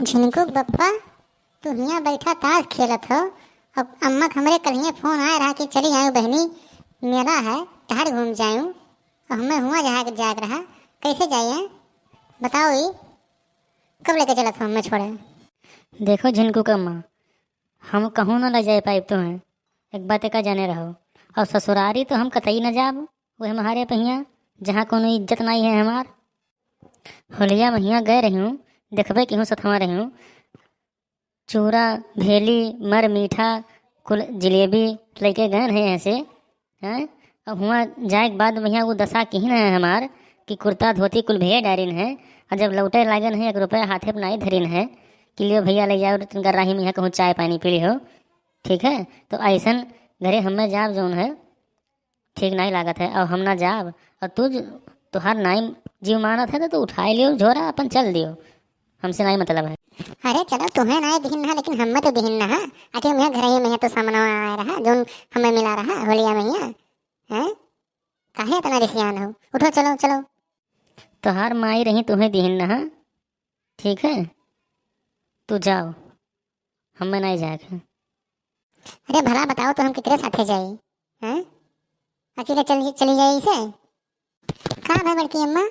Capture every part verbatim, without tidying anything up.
झिनकू के बप्पा, तू हियाँ बैठा ताश खेलत हो, अब अम्मा के हमरे कल्हिये फोन आए रहा कि चली आयु बहिनी, मेला है, टहर घूम जायु, और हमें हुआँ जहाँ के जाए के रहा, कैसे जाइए बताओ ई, कब लेके चलत हो हमें छोड़े? देखो झिनकू के अम्मा, हम कहूँ ना ले जाए पाइब तुहें, एक बात का जाने रहो, और ससुरारी तो हम कतई न जाब, वह हमारे पहिया, जहाँ कोनो इज्जत नाई है हमार। होलिया में हियाँ गए रही हूँ, देखबे केहू सथवा रही हूँ, चूरा, भेली, मर मीठा, कुल जिलेबी लइके गए हैं ऐसे, हैं? अब हुआँ जाए के बाद वहियाँ वो दशा किहिन है हमार कि कुर्ता धोती कुल भेज डारिन है, और जब लौटे लागन है एक रुपया हाथे पे नाई धरिन है कि लियो भैया ले जाओ तनका राही में यहाँ कहूँ चाय पानी पी लिहो, ठीक है? तो ऐसन घरे हमें जाब जौन है, ठीक नाई लागत है, और हम ना जाब, और तू ज-, तोहार नाई जीव मानत है तो तू उठाए लियो झोरा अपन चल दियो, हमसे नाई मतलब है। अरे चलो, तुम्हें नाई दिहिन ना, लेकिन हमें तो दिहिन ना, हाँ? आखिर मैं घर ही में है तो सामना आया रहा, जौन हमें मिला रहा होलिया में ही, हैं? काहे इतना रिसियान हो? उठो, चलो, चलो। तोहार माई रही तुम्हें दिहिन ना, हाँ? ठीक है, तू जाओ, हमें नाई जाए के। अरे भला बताओ तो हम केकरे साथे जाई, हैं? अकेले चल, चली जाई इसे? का भा बड़की अम्मा,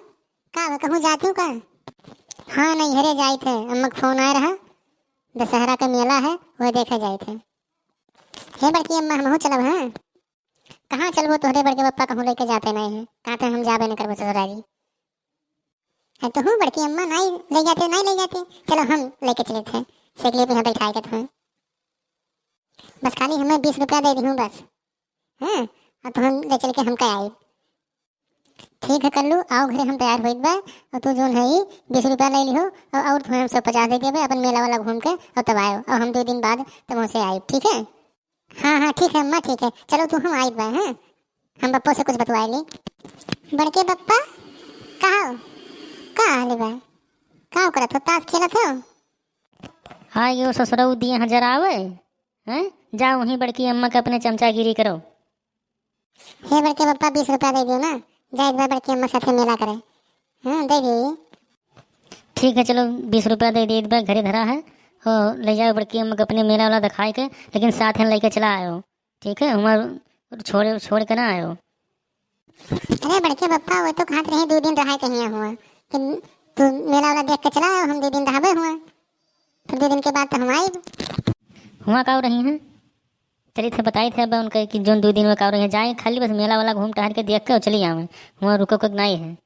का भा कहूँ जाती हूँ का? हाँ, नैहरे जाई थे, अम्मा के फोन आए रहा, दशहरा का मेला है, वह देखे जाई थे। हे बड़की अम्मा, हमहू चलब, हाँ? कहाँ चलबो, तोहरे बड़के पप्पा कहूँ लेके जाते नहीं है, कहते हम जाबे नहीं करबो ससुरारी। अरे तो हूँ बड़की अम्मा, नाई ले जाते, नाई ले जाते, चलो हम लेके चले थे, साइकिल पे यहाँ बैठाए के तुम्हें। बस खाली हमें बीस रुपया दे दीहूँ बस, हाँ, और तो हम ले चल के हमका आई। ठीक है कल्लू, आओ घरे हम तैयार होइत बा, और तू जौन है ई बीस रुपया ले लिहो, और, और तुम्हें हम सौ पचास दे देबे, अपन मेला वाला घूम के और तब आयो, और हम दो दिन बाद तब से आई, ठीक है? हाँ, हाँ, ठीक है अम्मा, ठीक है, चलो तू हम आइत बा, हैं? हम बप्पो से कुछ बतवाए ली। बड़के बप्पा, का हो? का हाल बा? का करत हो? ताश खेलत हो? हाँ, यो ससुरऊ दिए हजार आवे, हैं? जा वहीं बड़की अम्मा के अपने चमचागिरी करो। हे बड़के बप्पा, बीस रुपया दे दियो ना, जाइत बा बड़की अम्मा साथे मेला करे। हाँ, दे दियो। ठीक है, चलो बीस रुपया दे दिए बा, घरे धरा है, और ले जाओ बड़की अम्मा के अपने मेला वाला दिखाए के, लेकिन साथ में लेके चला आयो, ठीक है? हमार छोड़, छोड़ के ना आयो। अरे बड़के बप्पा, वो तो कहत रहे दो दिन रहा कहीं हुआ कि तू मेला वाला देख के चला आयो, हम दो दिन रहबे हुआ, फिर दो दिन के बाद तो हम आइब। हुआ का रही हैं? चलित है, बताइत है बा उनके कि जौन दो दिन में का रही है, जाए खाली बस मेला वाला घूम टहर के देख के और चली आवे, हुआ रुको के नाई है।